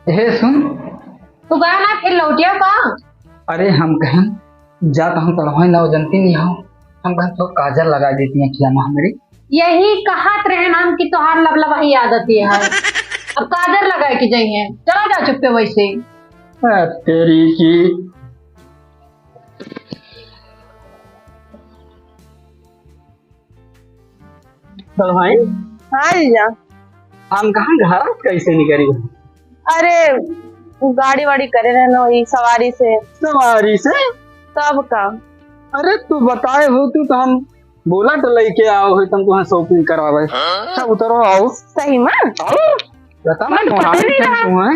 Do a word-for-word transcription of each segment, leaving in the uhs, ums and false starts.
हे सुन। तू गया ना, फिर लौटिया का? अरे हम कहन, जा तो हम पढ़वाई ना, जनती नहीं हो। हम कहन तो काजल लगा देती है क्या माँ मेरी? यही कहत रहे नाम कि तोहार लबलबाही आदत ये है। अब काजल लगाए के जाइए, चला जा चुपके वैसे। ए, तेरी की। तो भाई। हाँ जीजा। हम कहाँ, घर कैसे निकली? अरे, गाड़ी वाड़ी करे रहे ना, वही सवारी से। सवारी से? तब का? अरे, तू बताए हो, तू तो हम बोला तो लेके आओ, हो तुम तुहाँ shopping करावे। हाँ? सब उतरो, आओ। सही में? आओ। बता, मैं तो पता नहीं रहा।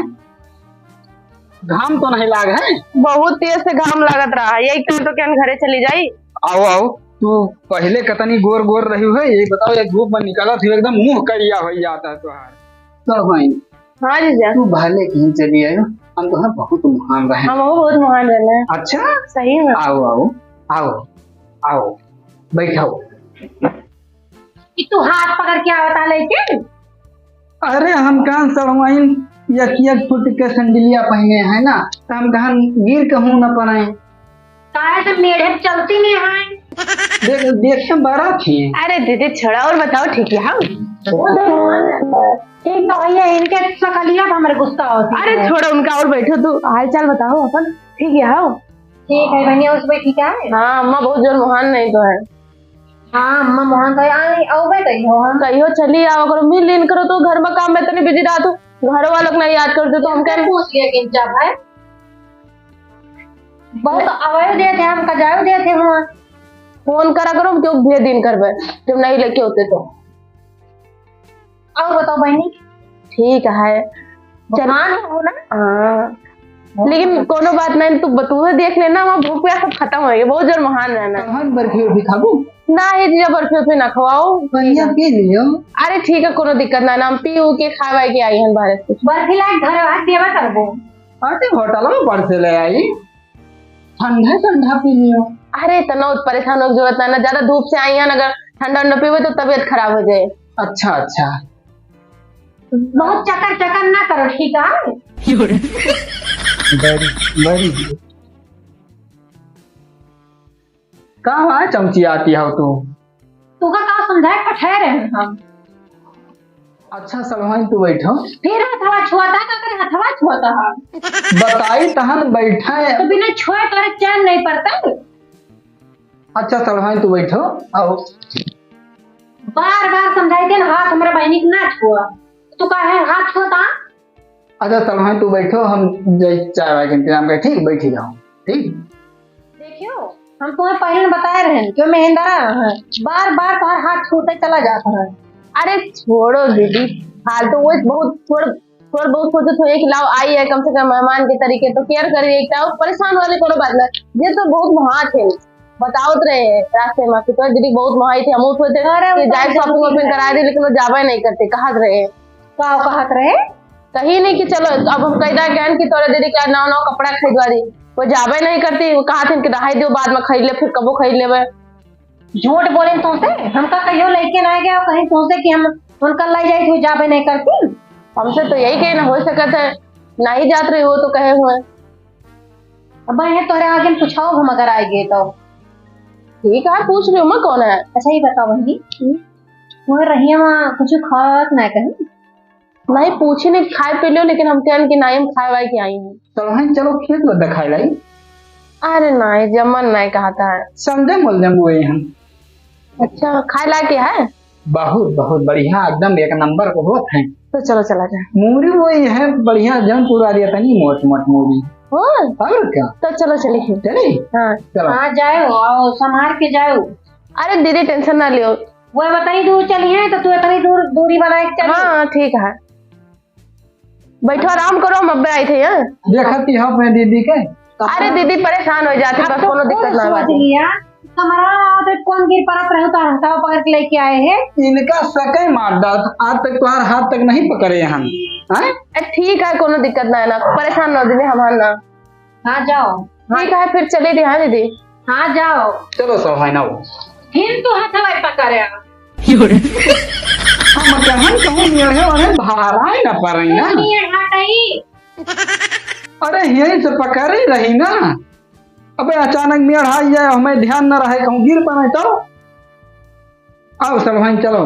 घाम तो नहीं लाग है? बहुत तेज से घाम लागत रहा, यही कहन तो कहन घरे चली जाई। आओ, आओ, तू पहले कतनी गोर गोर रही है, यही बताओ, ये धूप में निकलत हुई एकदम मुँह करिया हो जाता है तुहार। तो भाई, हाँ जीजा। तू भले कहीं चली आयो, हम तो ना बहुत महान रहे। हम बहुत महान रहे। अच्छा? सही में। आओ, आओ, आओ, आओ, बैठाओ। कि तू हाथ पकड़ के आवता लेके? अरे, हम कहाँ सड़वाइन एक, एक फुट के संडिलिया पहने हैं ना, तो हम कहाँ गिर के मुँह न पड़े। काहे से मेढ़े चलती नहीं है? देख, देख तो बड़ा थी। अरे दीदी, छोड़ा और बताओ, ठीक है हम? ठीक तो भैया, इनके सकलिया पर हमरे गुस्सा होती अरे है। छोड़ा उनका और बैठो, तू हाल चाल बताओ अपन, ठीक है हो? ठीक है बहनिया, उस पे ठीक है? हाँ अम्मा, बहुत जोर महान नहीं तो है। हाँ, अम्मा मोहन तो आई, औबे कहियो हम। कहियो चली आओ करो, मिल लीन करो, तो घर में काम में इतनी busy रहत हो, घर वालों को नहीं याद करते तो हम क्या पूछ लिया कि जब है? बहुत अवैध देते हैं, हमका जायो देते हैं वहाँ। फोन करा करो, हम क्यों भेज दिन करबे, जब नहीं लेके होते तो। और बताओ बहनी। ठीक है। चल। महान हो ना? हाँ। बहुत लेकिन अच्छा। कोनो बात नहीं, तू बतूहे देख लेना, वहाँ भूख प्यास सब खत्म हो गया, बहुत जोर महान रहना। कहाँ बर्फी उर्फी खाबू? ना, ये जीजा बर्फी उर्फी ना खवाओ। बढ़िया पी लियो। अरे ठीक है, कोनो दिक्कत ना, ना, हम पी उ के खा वाई के आई हन बाहर से। बर्फी लायक घर आ देवा करबो। अरे होटल में बर्फी ले आई। ठंडा ठंडा पी लियो। अरे, इतना परेशान होके जरूरत ना, ना, ज्यादा धूप से आई है ना, अगर ठंडा ठंडा पीबे तो तबीयत खराब हो जाए। अच्छा, अच्छा। बहुत चकर चकर ना करो, ठीक है? बड़ी, बड़ी। कहाँ चमची आती हो तू? तू का, का समझाए, पठाए रहे हम। अच्छा सलवाइन, तू बैठो। फिर हथवा छुआता, का करे हथवा छुआता है? बताई तहन बैठा है। तो बिना छुए तोरे चैन नहीं पड़ता। अच्छा सलवाइन, तू बैठो, आओ। बार बार समझाई दे ना, हाथ हमारे बहनी के ना छुआ। तू काहे हाथ छुआता? अच्छा सलवाइन, तू बैठो, हम जाई चाय वाय के इंतजाम करी, ठीक? बैठी जाओ, ठीक? देखियो, हम तुम्हें पहले न बताए रहे कि मेहंदरा है, बार बार तुम्हारा हाथ छूटे चला जाता है। अरे छोड़ो दीदी, फालतू वो बहुत थोड़ा, थोड़ा बहुत सोचो तो एक लाओ आई है, कम से कम मेहमान के तरीके तो care करिए, क्या परेशान वाली कोनो बात ना, ये तो बहुत महान थे। बतावत रहे रास्ते में कि तोर दीदी बहुत मोहाई थी, हम उठ होते अरे, कि वो जाए तो shopping वॉपिंग करा दे, लेकिन वो जावे नहीं करते, कहत रहे। का कहत रहे? कहीं नहीं कि चलो, अब हम कह दा कहन कि तोरे दीदी के नवा नवा कपड़ा खरीदवा दी, वो जावे नहीं करती, वो कहत हन कि रहाई दियो, बाद में खरीद ले, फिर कबो खरीद लेवे। झूठ बोले तुमसे, हमका कहियो लेके ना गया, कहीं तुमसे कि हम उनका ले जाए, तो जावे नहीं करती। हमसे तो यही कहना हो सकत है, नहीं जात रही हो तो कहे हुए। अब ये तोरे आगे पूछाओ, हम अगर आए गए तो। ठीक है, पूछ रही हूँ मैं, कौन है? अच्छा, ये बताओ बहन जी, हम्म? वह रहिया वहाँ कुछ खात ना कहीं? नहीं, पूछी नहीं, खाए पी लियो, लेकिन हम कहन कि नहीं, हम खाए वाए के आई हूँ। चलो, हाँ, चलो, खेत में दिखाई लाई। अरे नहीं, जमन नहीं कहता है। समझे, मोल जम हुए हम। अच्छा, खाए लायक है? बहुत, बहुत बढ़िया, एकदम एक नंबर को होत है। तो चलो, चला जाए। मूरी वही है, बढ़िया, जौन पूरा दिया तनी मोट, मोट मूरी। हाँ? और क्या? तो चलो, चले फिर। चले? हाँ। चलो। हाँ, जाओ, आओ, संभाल के जाओ। अरे दीदी, tension ना लियो। वो बताई, दूर चली है, तो तू इतनी दूर, दूरी बनाए के चली। हाँ, ठीक है। बैठो, आराम करो, हम अब्बे आई थे यहाँ। देखती हो अपने दीदी के। अरे दीदी परेशान हो जाती, बस कोनो दिक्कत ना सोच बाटे। लिया, कमरा में आओ तो कौन गिर पड़त रहे तो हथवा पकड़ के लेके आए हैं। इनका सके मार डाल, आज तक तुम्हारा हाथ तक नहीं पकड़े हम, हैं? ए, ठीक है, कोनो दिक्कत ना है ना, परेशान ना दीदी, हम ना। हाँ, जाओ। ठीक है, फिर चली थी। हाँ, दीदी। हाँ, जाओ। चलो, सब है ना वो। फिर तू हथवा पकड़े। हम कहन कहूँ मेरे और भाराए न पड़े ना। नहीं है, हाँ, नहीं। अरे, यहीं से पकड़ी रही ना। अबे, अचानक मेड़ आई जाए, हमें ध्यान न रहे, कहूँ गिर पड़े तो। आओ सब भाई, चलो।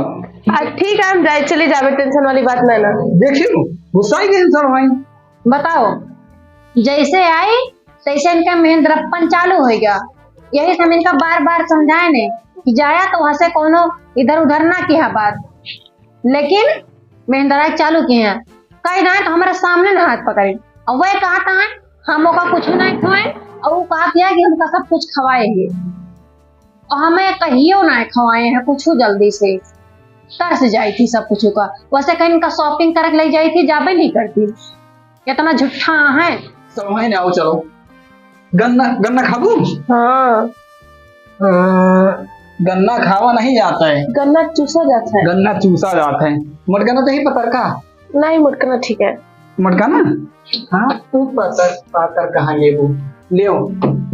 आ, ठीक है, हम जाए, चली जाबे, tension वाली बात नहीं ना। देखियो, गुस्साई गए सब भाई। बताओ, जैसे आई तैसे इनका महेंद्रप्पन चालू हो गया। यही से हम इनका बार बार समझाए ने कि जाया तो वहाँ से कोनो इधर उधर ना किया बात, लेकिन महेंद्रा चालू किए हैं। कहीं ना तो हमारे सामने ना हाथ पकड़े, और वह कहता है हम ओका कुछ नहीं खवाए, और वो कहा किया कि हमका सब कुछ खवाए हैं, और हमें कहियो ना खवाए हैं कुछ जल्दी से, तरस जाई थी सब कुछ का। वैसे कहीं इनका shopping करके ले जाई थी, जाबे नहीं करती, इतना झूठा है। सब वहीं ने आओ, चलो। गन्ना, गन्ना खाबू? हाँ। अ, गन्ना खावा नहीं जाता है। गन्ना चूसा जाता है। गन्ना चूसा जाता है। मोटकना तो ही पतरका। नहीं, मोटकना ठीक है। मोटकना? हाँ, तू पातर, पातर कहाँ लेबू? लेओ,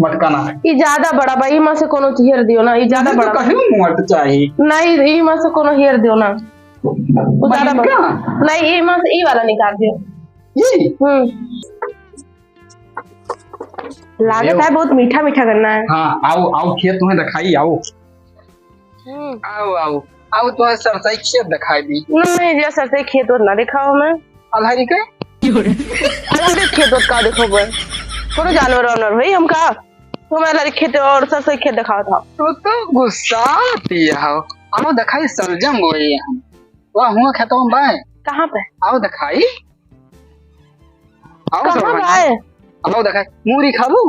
मोटकना। ई ज्यादा बड़ा बा, ई में से कोनो हेर दियो ना, ई ज्यादा नहीं तो बड़ा। कहीं मोट चाही। नहीं, ई में से कोनो हेर दियो ना। वो ज्यादा बड़ा। नहीं, ई में से ई वाला निकाल दियो। ई? हम्म। लागत लेओ। है बहुत मीठा मीठा गन्ना है। हाँ, आओ, आओ, खेत तुम्हें दिखाई, आओ। हम्म। आओ, आओ, आओ, तुम्हें सरसई खेत दिखाई दी। नहीं, जे सरसई खेत उतना दिखाओ हमें। अल्हारी के? अल्हारी खेत उत का देखो बे? कोनो जानवर वानवर होई हमका? तुम्हें अल्हारी खेत और सरसई खेत दिखाओ था। तो, तो गुस्सा आती है। आओ दिखाई, सलजम बोई हम। वाह, हुआ खेतवा में बाय। कहाँ पे? आओ दिखाई। आओ कहाँ सब बाय? आओ दिखाई। मूरी खाबू?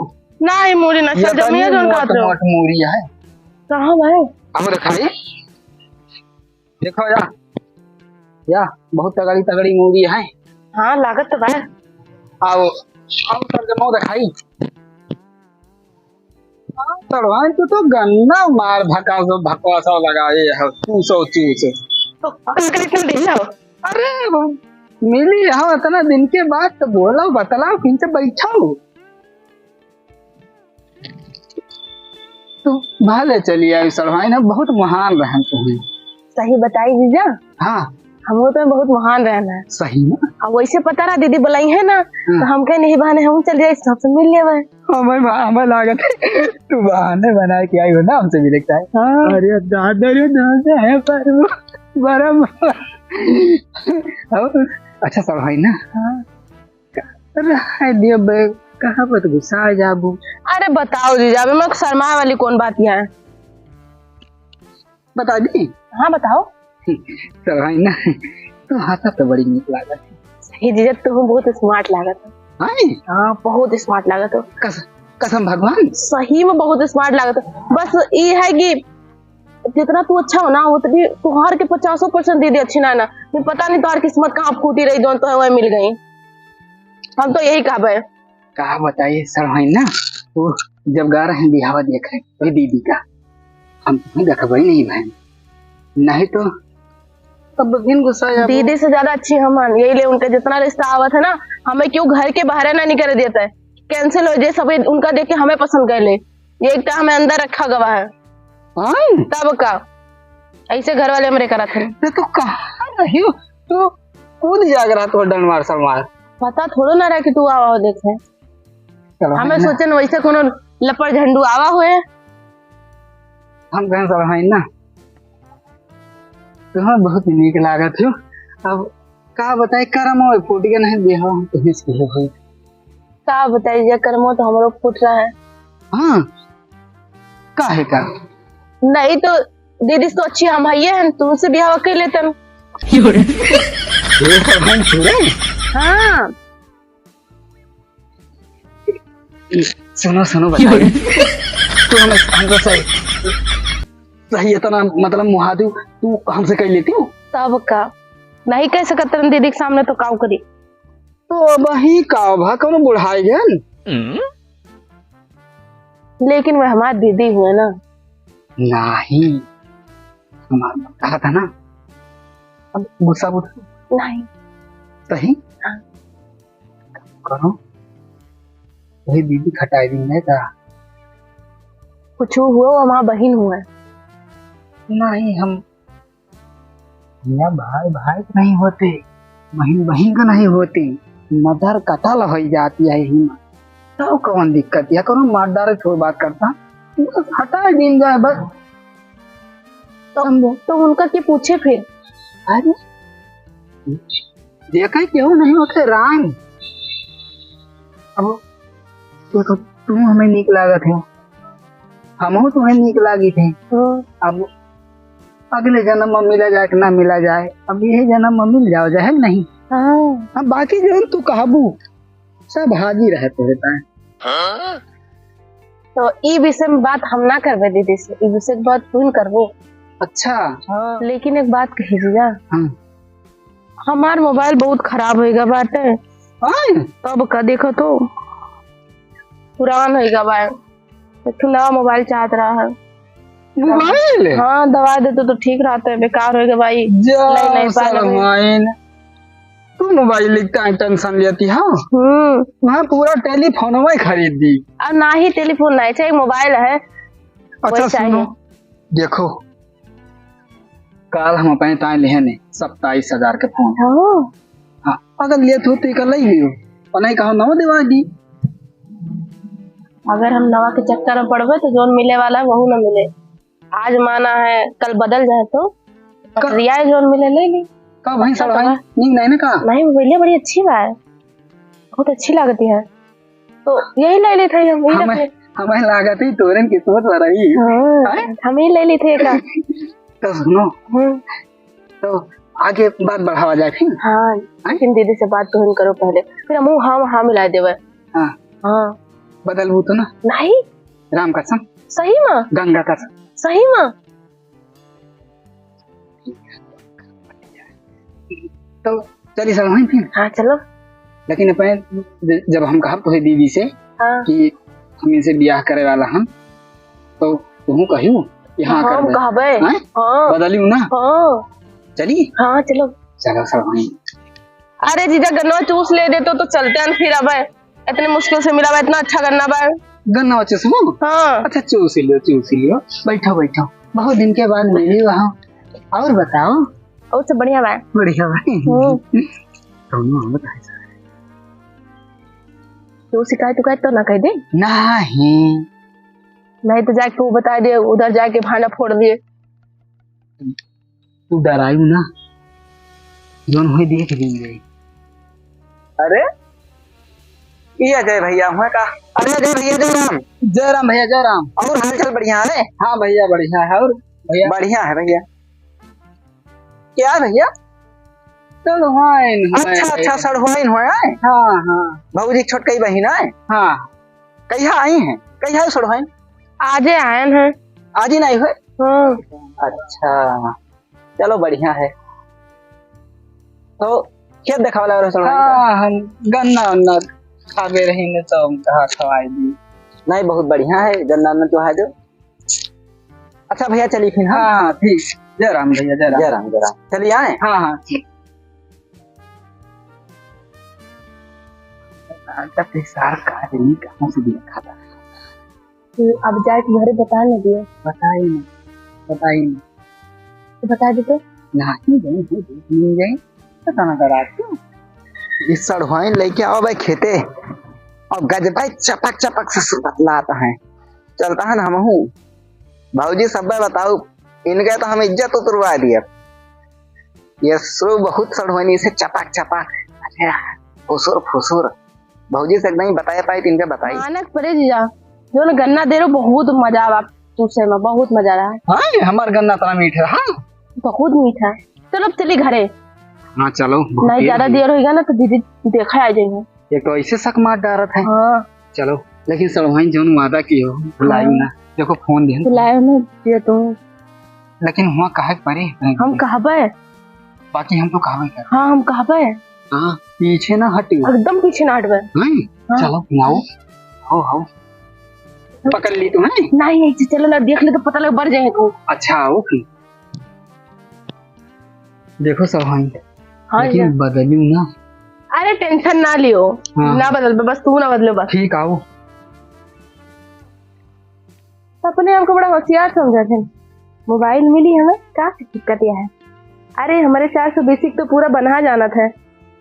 नहीं, मूरी ना, ये सब जमिया तनी जोन मोट, खात रहो। मोट मूरी है। कहाँ बाय? आओ दिखाई। देखो या, या बहुत तगड़ी, तगड़ी मूरी है। हाँ, लागत तो बाय। आओ, आओ सलजमो दिखाई। हाँ, सड़वाइन, तू तो गन्ना मार भकास, भकवासा लगाए है, चूसो चूस। तो का करे इतना देर हो? अरे, वो मिली हो इतना दिन के बाद, तो बोलो, बतलाओ, किनसे बैठो? तू भले चली आई सड़वाइन, हम बहुत महान रहन तुम्हें। सही बताई जीजा? हाँ। हमरो तो बहुत महान रहन है। सही में? अब वैसे पता रहा दीदी बुलाई है ना, हाँ। तो हम कहे नहीं बहाने हम चल जाए, सबसे मिल लेवे। हमें बहा-, हमें लागत है, तू बहाने बना के आई हो ना हमसे मिले के चाहे। हाँ। अरे दादा रे दादा है पर वो बड़ा म-, और अच्छा सड़वाइन ना। हाँ। अरे हाय दियो बे, कहाँ पर तो गुस्सा आ जाबू। अरे बताओ जीजा, अबे मैं शर्माए वाली कौन बात यहाँ है? बता दी? हाँ, बताओ। सड़वाइन ना, तू हंसत तो बड़ी नीक लागत है। सही जीजा, तू बहुत smart लागत है। हाँ? हाँ, बहुत smart लागत हो। कस-, कसम भगवान। सही में बहुत smart लागत हो। बस ये है कि जितना तू अच्छा हो ना, उतनी तुहार के पचासों percent दीदी अच्छी ना ना। मैं पता नहीं तुहार किस्मत कहाँ फूटी रही, जो तो है वह मिल गई। हम तो यही कहबे। का बताई सड़वाइन ना, वो जब गा रहे हैं बिहावा देखे, वही दीदी का, हम तुम्हें देखबे ही नहीं बहन, नहीं तो अब बिन गुस्सा या दीदी से ज्यादा अच्छी हम हन, यही ले उनके जितना रिश्ता आवत है ना, हमें क्यों घर के बाहर ना निकल देता है, cancel हो जाए सब, उनका देख के हमें पसंद कर ले, ये एक तो हमें अंदर रखा गवा है। हाँ? तब का ऐसे घर वाले हमरे करत हैं। तो तू कहाँ रही हो? तू कूद जाग रहा तो डंडमार सलमार। पता थोड़ो ना रहा कि तू आवा हो देखे। चलो, हमें है ना? सोचन वैसे कोनो लपड़ झंडू आवा हुए। हम कहें सब हैं ना, तुम्हें बहुत नीक लागत हो। अब का बताए, करम और फूट के नहीं देहो, हम तुम्हें से हो। का बताई, ये करमो तो हमरो फूट रहा है। हाँ, का है का? नहीं तो दीदी से तो अच्छी हम हइये हैं, तुमसे बियाह कर लेतन। ये सब हम छुड़े? हाँ। सुनो, सुनो, बताइए। तू हमें, हमको सही, सही इतना, मतलब, मुहा दू, तू हमसे कह लेती हो? तब का? नहीं कह सकत रहन दीदी के सामने तो काऊ करी? तो अबही का भा, कौनो बुढ़ाई गन? लेकिन वह हमार दीदी हुए ना। नहीं, हमार कहा था ना, अब गुस्सा बुझ नहीं। सही? हाँ। करो, वही दीदी खटाई दी है का? कुछ हुआ, वो हमार बहिन हुए। नहीं, हम भैया, भाई भाई के नहीं होते, बहिन बहिन के नहीं होती। मर्डर कतल होइ जाती है ही। तब कौन दिक्कत है, कौन मर्डर छोड़ बात करता, बस हटा दिन जाए बस। तो, समझे? तो उनका के पूछे फिर? अरे, देखे केहू नहीं होते राम। अब देखो, तू हमें नीक लागत हो, हमहू तुम्हें नीक लागी थे। हाँ। अब अगले जन्म में मिला जाए कि ना मिला जाए, अब यही जन्म में मिल जाओ, जाए कि नहीं? हाँ। अब बाकी जो तू कहबू, सब हाजिर है तोरे ताए। तो ई विषय में बात हम ना करबे दीदी से, ई विषय के बात तू ही करबो। अच्छा। हाँ। लेकिन एक बात कही जीजा, हाँ। हमार मोबाइल बहुत खराब होइगा बाटे। हाँ? तब का देखो तो पुरान होइगा बा, एक ठो नवा मोबाइल चाहत रहा है। मोबाइल? हाँ, दवा देते तो ठीक रहते, बेकार होइगा भाई। जा नहीं, नहीं पागल है। सलमान, तू मोबाइल लिखता है, टेंशन लेती, हाँ? हम्म। वहाँ पूरा टेलीफोन में खरीद दी। अब ना ही टेलीफोन नहीं चाहिए, मोबाइल है, अच्छा, वही चाहिए। सुनो, देखो, काल हम अपने ताए लेहे ने सत्ताईस हजार के फोन। हाँ। हाँ, अगर लेत हो तो एकर लई लियो, और नहीं कहो नवा देवा दी। अगर हम नवा के चक्कर में पड़बे तो जौन मिले वाला है वहू न मिले। आज माना है, कल बदल जाए तो का? पटरिया है, जौन मिले ले ली। का भाई का साहब, तो भाई, बा? नीक नहीं ना का? नहीं, मोबाइलिया बड़ी अच्छी बा, बहुत अच्छी लगती है, तो यही ले लेते हैं हम, यही रख हमें, ले। हमें लागत ही तोरन किस्मत वाला ही। हाँ, हैं? हम ही ले लेते हैं का। तो सुनो, हम्म। तो आगे बात बढ़ावा जाए फिर। हाँ, हैं? लेकिन दीदी से बात तो हम करो पहले, फिर हम हाँ, हाँ मिला देवे। हाँ। हाँ। बदलबू तो ना? नहीं। राम कसम। सही में? गंगा कसम। सही में? तो चली सब वहीं फिर। हाँ, चलो। लेकिन अपने ज-, जब हम कहब तोहे दीदी से हाँ। कि हम इनसे ब्याह करे वाला हम, तो तुहू कहियो कि हाँ हाँ, हम करबे। कहबे। हैं? हाँ। बदलियो ना? हाँ। चली? हाँ, चलो। चलो सब वहीं। अरे जीजा, गन्ना चूस ले देतो तो चलते हैं फिर। अब इतने मुश्किल से मिला बा, इतना अच्छा गन्ना बा। गन्ना चूसबो? हाँ। अच्छा, चूस लियो, चूस लियो। बैठो, बैठो, बहुत दिन के बाद मिली वहाँ। और बताओ? और सब बढ़िया बा। बढ़िया बा। हम्म। कौनो हम बताए सर। तू शिकायत उकायत तो ना कह दे? नहीं। नहीं तो जाके वो बता दे, उधर जाके भांडा फोड़ दिए। तू डरायू ना, जौन होई देख लेंगे। अरे, ई अजय भैया हुआ का? अरे अजय भैया, जय राम। जय राम भैया, जय राम। और हाल चाल बढ़िया है? हाँ भैया, बढ़िया है। और भैया? बढ़िया है भैया। क्या है भैया? सड़वाइन हुआ अच्छा, है। अच्छा, सड़वाइन हुआ है? हाँ, हाँ। भौजी छोटकई बहिन है? हाँ। कहिया आई हैं? कहिया सड़वाइन? आजे आयन हैं। आज ही नहीं हुए? हाँ। अच्छा, चलो बढ़िया है। तो खेत देखावला रहो सड़वाइन का? हाँ, हम गन्ना उन्ना खाबे रही ने तो हम कहा खवाई दी। नहीं, बहुत बढ़िया है, गन्ना उन्ना तो है जो। अच्छा भैया, चली फिर, हाँ? हाँ, ठीक। जय राम भैया, जय राम। जय राम, जय राम। चलिए आए? हाँ, हाँ, ठीक। आज तक ये सार का आदमी कहाँ से देखा था? अब जाए के घरे बता न दियो। बताई ना, बताई ना। तो बता दे तो। नहीं, नहीं, नहीं, नहीं, नहीं। पता ना करा क्यों। ये सड़वाइन लेके आओ भाई खेते। और गजबाई चपक चपक से सुरत लाता है। चलता है ना हमहू। भौजी सब बताओ, इनके तो हम इज्जत उतरवा दिया। ये सो बहुत सड़वाइन से चपक चपक। अच्छा, फुसुर फुसुर। भौजी से एकदम बताए पाए, इनके बताई। मानक परे जीजा, जो ना गन्ना दे रहे, बहुत मजा आवा चूसे में, बहुत मजा रहा। हाँ, हमार गन्ना इतना मीठ है, हाँ। बहुत मीठा। चलो अब चली घरे। हाँ, चलो, बहुत नहीं, देर ज्यादा हुई। देर होइगा ना तो दीदी देखा आ जाएंगे। एक तो ऐसे शक मार डारत है। हाँ। चलो, लेकिन सड़वाइन जौन वादा कियो, भुलायू हाँ। ना। देखो, फोन दिहन। भुलायू ना, ये तो। लेकिन हुआ कहे के परी। हम कहबे। बाकी हम तो कहबे कर। हाँ, हम कहबे। हाँ, पीछे ना हटियो। एकदम पीछे ना हटबे। नहीं? हाँ। चलो, आओ। आओ, आओ। पकड़ ली तो है? नहीं, नहीं, चलो ना, देख ले तो पता लग, बढ़ जाए तू। अच्छा, आओ फिर। देखो सड़वाइन, हाँ लेकिन भैया। बदलियो ना। अरे tension ना लियो, हाँ। ना बदलबे, बस तू ना बदलो बस। ठीक, आओ। अपने आप को बड़ा होशियार समझत है। मोबाइल मिली हमें, का दिक्कत यह है? अरे हमारे चार सौ बीस तो पूरा बना जानत है।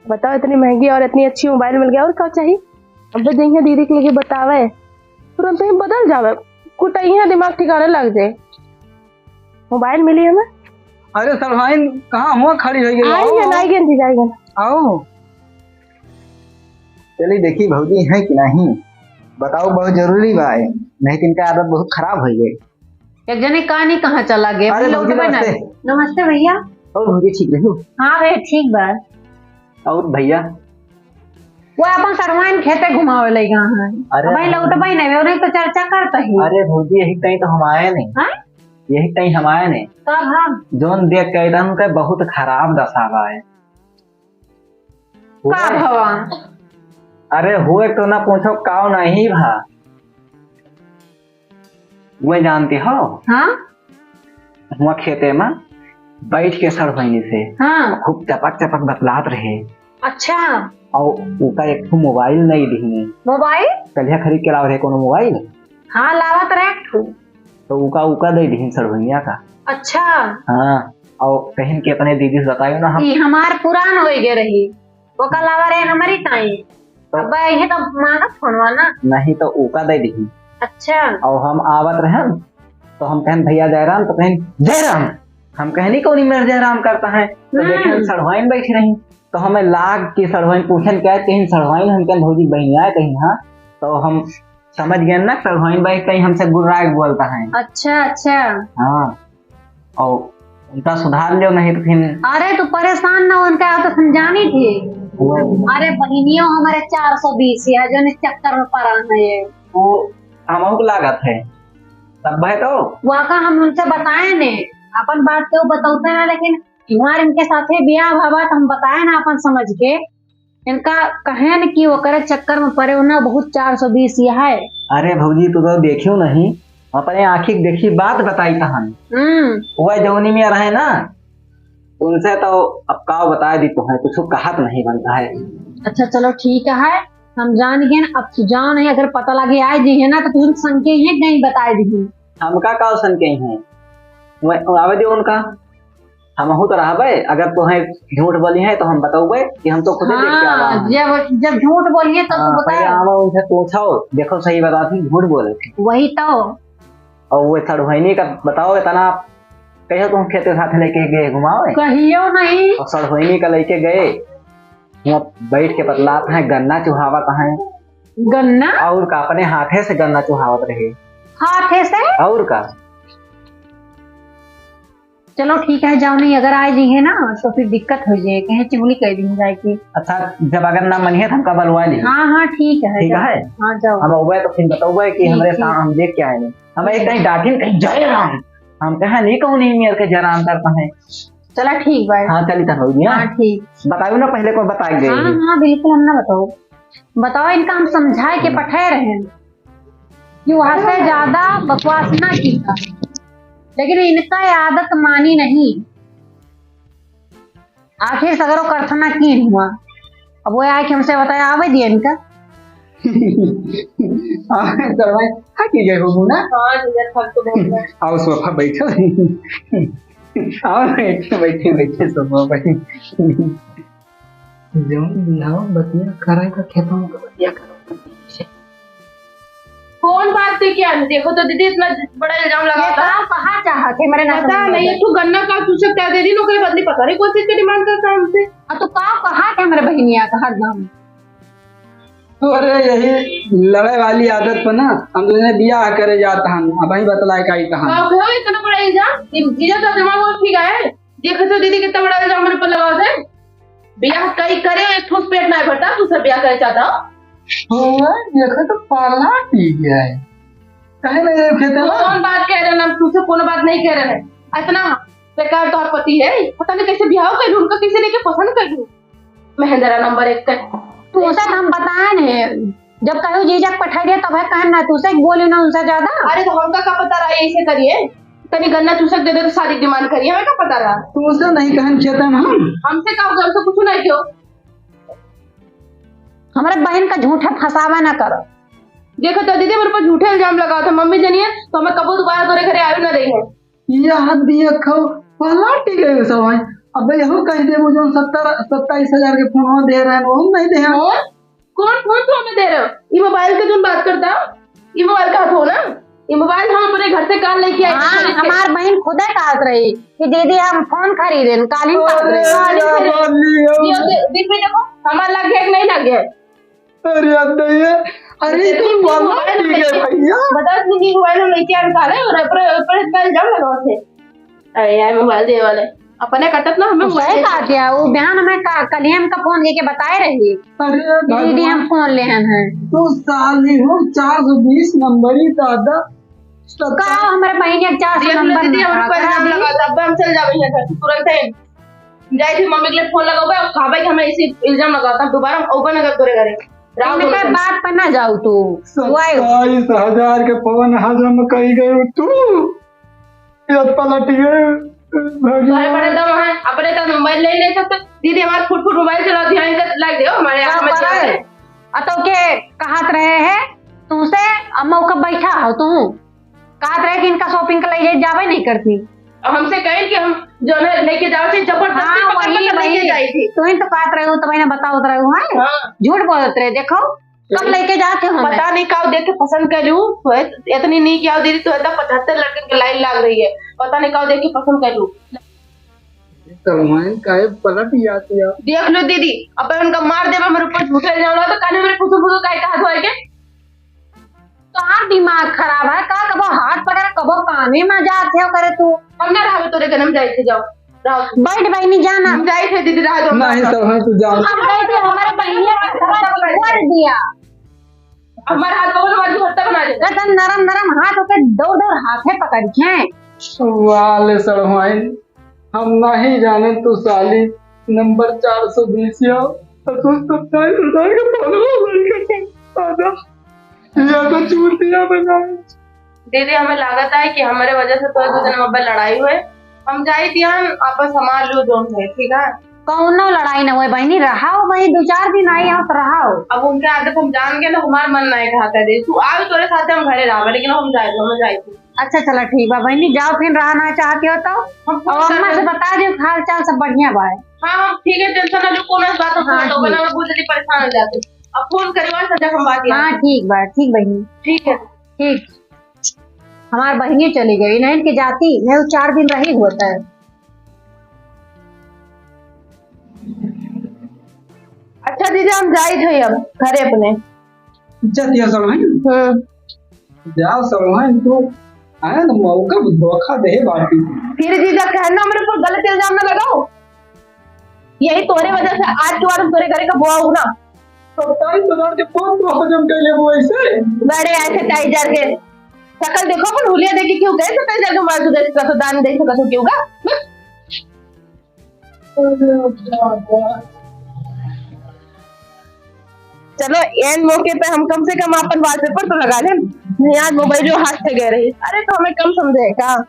बताओ, इतनी महंगी और इतनी अच्छी मोबाइल मिल गया, और का चाहिए? अब जइहे दीदी के लगे बतावे, तुरंत ही बदल जावे, कुटइहे, दिमाग ठिकाने लग जाए। मोबाइल मिली हमें। अरे सड़वाइन, कहाँ हुआ खड़ी होइ गई? आई गन, आई गन जीजा, आई गन। आओ। चली देखी भौजी है कि नहीं, बताओ, बहुत जरूरी बा, नहीं तो इनका आदत बहुत खराब होइ गई। एक जने का नहीं कहाँ चला गए, अरे भौजी, लौटबे ना। नमस्ते। नमस्ते भैया। और भौजी ठीक रही? हाँ भैया, ठीक बा। और भैया? वो अपन सड़वाइन खेते घुमावे लइ गा है। अरे अबे हाँ। लौटबे नहीं, उन्हें तो चर्चा करता ही। अरे भौजी, यही कहीं तो हम आए नहीं। हाँ? यही कहीं हम आए नहीं। कब हम? जोन देख के एकदम के बहुत खराब दशा बा है। का हुए? भवा? अरे हुए तो ना पूछो, काव नहीं भा। वह जानती हो? हाँ? हुआ खेते में बैठ के सड़वाइन से हाँ। खूब चपक चपक बतलात रहे। अच्छा। और उका एक ठो मोबाइल नहीं दिही। मोबाइल? कलिया खरीद के लाव रहे कोनो मोबाइल। हाँ, लावत रहे एक ठो। तो उका, उका दे दिही सड़वाइनिया का। अच्छा। हाँ, और कहिन के अपने दीदी से बतायो ना हम। ई हमार पुरान होइ गए रही, ओका लावा रहे हमारी ताई। तो अब ये तो मांगा फोनवा ना। नहीं तो उका दे दिही। अच्छा। और हम आवत रहन तो हम कहन, "भैया जयराम," तो कहन, "जयराम।" हम कहनी, "कौन मेर जयराम करता है?" तो हम्म। देखेन सड़वाइन बैठी रही, तो हमें लाग के सड़वाइन पूछन क्या, कहिन सड़वाइन, हम कहन, "भौजी बहनिया है," कहिन, "हाँ।" तो हम समझ गए ना, सड़वाइन बैठ कहीं हमसे गुर्राए के बोलता है। अच्छा, अच्छा। हाँ, और उनका सुधार लियो, नहीं तो फिर अरे तू परेशान ना, उनका तो समझानी थी। वो अरे बहनियों हमारे चार सौ बीस या जो इस चक्कर में पड़ा है ये। वो हमहू को लागत है, तब है तो। वाका हम उनसे बताए ने, अपन बात तो बतौते ना, लेकिन हमारे इनके साथे बियाह भवा तो हम बताए ना अपन समझ के। इनका कहेन कि ओकरे चक्कर में पड़े हो ना, बहुत चार सौ बीस यह है। अरे भौजी, तू तो देखियो नहीं, अपने आँखी के देखी बात बताई तहन। हम्म। वह जौनी में रहे ना, उनसे तो अब का बताए दी तुहैं, कुछ कहत नहीं बनता है। अच्छा चलो ठीक है, हम जान गए, अब तू जाओ नहीं, अगर पता लगे आए जी है ना तो तुम संके ही कहीं बताए दी। हमका का संके हैं, वह आवे दे उनका। हमहू तो रहबे, अगर तोहे झूठ बोली है तो हम बतौबे कि हम तो खुदे देख के आवा हाँ, हैं। जब, जब झूठ बोली है तब हाँ, तो बताओ। पहले आवा उनसे पूछो, देखो सही बताती झूठ बोले थे। वही तो। और वो सड़वाइनी का बताओ इतना, कहियो तुम खेते साथ लेके गए घुमावे? कहियो नहीं। और सड़वाइनी का लेके गए, वहाँ बैठ के बतलात हैं, गन्ना चुहावत हैं। गन्ना? और का, अपने हाथे से गन्ना चुहावत रहे। हाथे से? और का। चलो ठीक है, जाओ नहीं, अगर आए जी है ना तो फिर दिक्कत हो जाए, कहीं चुगली कर दी जाए कि। अच्छा, जब अगर ना मनिए तो हमका बलवा ली। हाँ, हाँ, ठीक है, ठीक जाओ। है? हाँ, जाओ। हम अउबे तो फिर बतौबे कि ठीक, हमरे ठीक। साथ हम देख के आए नहीं। हम एक कहीं डांटिन कहीं जय राम, हम कहा नहीं कहूँ नहीं मेरे के जय राम करता है। चला ठीक बा। हाँ, चली तन होगी, हाँ? हाँ, ठीक। बताओ ना पहले को बताई गई। हाँ, हाँ, बिल्कुल हम ना बताओ। बताओ इनका हम समझाए के हम्म। पठाए रहे। कि वहाँ से ज्यादा बकवास ना कीता, लेकिन इनका ये आदत मानी नहीं। आखिर सगरो करथना की हुआ, अब वो आए कि हमसे बताया, आवे दिए इनका। हाँ, सर भाई, थक ही गए हो ना? हाँ, जीजा, थक तो बहुत गए। आओ सोफा बैठो। आओ, बैठे, बैठे, बैठे सोफा पे। जौन बिहाव बतिया करे का खेतों में बतिया करो। कौन बात थी क्या? देखो तो दीदी, इतना बड़ा इल्जाम ये लगाता है। का कहा चाहत है मेरे नाते पता में नहीं, बता। तू गन्ना का चूसक क्या दे दी, नौकरी बदली, पता नहीं कौन चीज की डिमांड करता है हमसे। अब तू का कहा क्या मेरे बहनिया का हरदम? तो अरे यही लड़े वाली आदत पर ना हम दोनों बियाह करे जात हन, अब ही बतलाए का ही कहा। का हो इतना बड़ा इल्जाम? ये जीजा का दिमाग और ठीक है? देखो तो दीदी कितना बड़ा इल्जाम मेरे पर लगा दे। बियाह कई करे, एक ठोस पेट ना भरता, तू सब बियाह करे चाहता हो। ओए, देखो तो पाला पी गया है। कहे ना ये खेते में। कौन बात कह रहे हैं? हम तुझसे कोनो बात नहीं कह रहे हैं। इतना बेकार तोहर पति है, पता नहीं कैसे बियाह कर लूं, उनका कैसे लेके पसंद कर लूं। महेंद्रा नंबर एक का। तू उसे हम बताए नहीं, जब कहू जीजा के पठाई दे, तब है कहन ना, तू से बोले ना उनसे ज्यादा। अरे, तो हमका का पता रहा, ऐसे करिए, तनी गन्ना चूसक दे दे, तो शादी डिमांड करिए, हमें का पता रहा? तू उसे नहीं कहन खेतन हम। हमसे का होगा, हमसे कुछ नहीं क्यों। हमारे बहन का झूठा फंसावा ना करो। देखो तो दीदी, मेरे पर झूठे इल्जाम लगाओ था, मम्मी जनिए, तो हमें कबो दोबारा तोरे घरे आवे ना रही है। यह देखो, पलट गए सब हैं। अबे यहू कहि देबो, जौन सत्तर, सत्ताईस हजार के फोन दे रहे हैं, वो नहीं दे हैं। फोन? कौन फोन तू हमें दे रहे हो? ये मोबाइल के तुम बात करता हो? ये मोबाइल का हाथ हो ना? ये मोबाइल हम अपने घर से काल लेके आए थे, हाँ, खरीद के। हमार बहिन खुदे कहत रही कि दीदी हम फोन खरीदेन, कालिन कहत अरे, रही। कालिन क्या खरीद-, बात नहीं है। ये दे-, दिख भी देखो, हमार लग गया कि नहीं लग गया? अरे यार, नहीं है। अरे, ये तो तो वाला मोबाइल ठीक है लेके, भैया। बता, दीदी मोबाइल हम लेके आए सारे और ऊपर, ऊपर इतना इल्जाम लगाओ थे। अरे यार, मोबाइल देवे वाले। अपने कटत ना, हमें तो मोबाइल सही दे कहा दे। दिया, वो बहन हमें का-, कल ही हमका फोन करके बताए रही अरे कि दीदी, भगवान। हम फोन लेहन हैं। तो साली हो, चार सौ बीस नंबर ही दादा। का हमारे बहिन एक चार सौ देख लो नंबर दीदी, ना हमरे ऊपर खराब इल्जाम है। लगा था, अब हम चल जावे यहाँ घर से तुरंत ही। जाए थे मम्मी के लिए फोन लगावे और कहबे कि हमें इसी इल्जाम लगा था, दोबारा हम औबे ना करे करे। राव इनके बोलो। बात पर ना जाओ तू। सत्ताईस हजार के फोन हजम कई गए तू। ये पलट गए, भगवान। तोहरे बड़े दम है, अपने तो मोबाइल ले ले सकते। दीदी हमारे फुट फुट मोबाइल चलाती है, इनका लाइक दे हमारे हाथ में का चला करे? दे। आ तो के कहत रहे हैं तुमसे, अब मौका बैठा हो तू। कहत रहे कि इनका shopping के लिए जावे नहीं करती। अब हमसे कहे कि हम जो है लेके जाओ, चाहे जबरदस्ती हाँ, पकड़ वही, पकड़ लेके वही। जाई थी। तू ही तो कहत रहे हो, तो मैंने बतावत रहे हो, हैं? हाँ। झूठ बोलत रहे, देखो। कब लेके जाते हो हमें? पता नहीं काव देख के पसंद कर लूं, तो है, इतनी नीक आओ दीदी, तो है तो पचहत्तर लड़कन के लाइन लाग रही है, पता नहीं काव देख के पसंद कर लूं। ये कलवाइन काहे पलट जाती है? देख लो दीदी, अब उनका मार देबा मेरे ऊपर झूठे इल्जाम लगा, तो काने मेरे फुसू फुसू काहे कहा धोए के? तोहार दिमाग खराब है का? कबो हाथ पकड़, कबो काने में जात है करे तू। हम ना रहबे तोरे घर, हम जाए थे, जाओ। रहो। बैठ बहिनी, जाना। हम जाई थे दीदी, रह जाओ। नहीं, सब है, तू जाओ। हम गए थे, हमारे बहिनिया का घर फोड़ दिया। हमारे हाथ पकड़, हमारी हत्या बना दे। एकदम नरम नरम हाथ होके दौड़ दौड़ हाथे पकड़ के। वाले सड़वाइन, हम नहीं जाने तू साली नंबर चार सौ बीस या, तो तू सत्ताईस हजार के follower लेके दादा। या तो चूतिया बनाए। दीदी, हमें लागत है कि हमारे वजह से तोरे दू जने में लड़ाई हुए। हम जाई दियान, आपस हमार लो जोन है, ठीक है? कौनो लड़ाई न हुए बहिनी, रहाओ भाई, दो चार दिन आई हो तो रहाओ। अब उनके आदत हम जान गए ना, हमार मन नहीं कहता है, दीदी, तू आवे तोरे साथ हम घरे रहा, लेकिन हम जाए, हम जाए। अच्छा चला ठीक बा बहिनी, जाओ फिर, रहा ना चाहती हो तो। हम फोन और अम्मा करते से बता दियो, हाल चाल सब बढ़िया बा। हाँ, हम ठीक है, tension ना लो, कौन बात हम हाँ, फोन तो ठीक। बना, बहुत जल्दी परेशान हो जाते। अब फोन करियो, सब जगह हम बात हाँ, यार। ठीक बा, ठीक बहिनी। ठीक है। ठीक। हमार बहिनी चली गई, नहीं इनके जाती, नहीं वो चार दिन रही होता है। अच्छा जीजा, हम जाई थे अब घरे अपने। जतिया सब है। हम्म। जाओ सब है, तो आया ना मौका, धोखा दे बाटी। फिर जीजा कहना मेरे ऊपर गलत इल्जाम ना लगाओ। यही तोरे वजह से आज के बाद हम तोरे घरे का बुआ हूँ ना। सत्ताईस हजार के फोन तो हजम कर ले वो ऐसे। बड़े ऐसे टाइजर के शकल देखो, अपन हुलिया देखी क्यों गए सत्ताईस हजार के मोबाइल तू देख सकत हो, दान देख सकत हो क्यों का? हम्म? अरे बाबा। चलो, एन मौके पे हम कम से कम अपन wallpaper तो लगा लें। नहीं, आज मोबाइल जो हाथ से गए रही। अरे, तो हमें कम समझे का?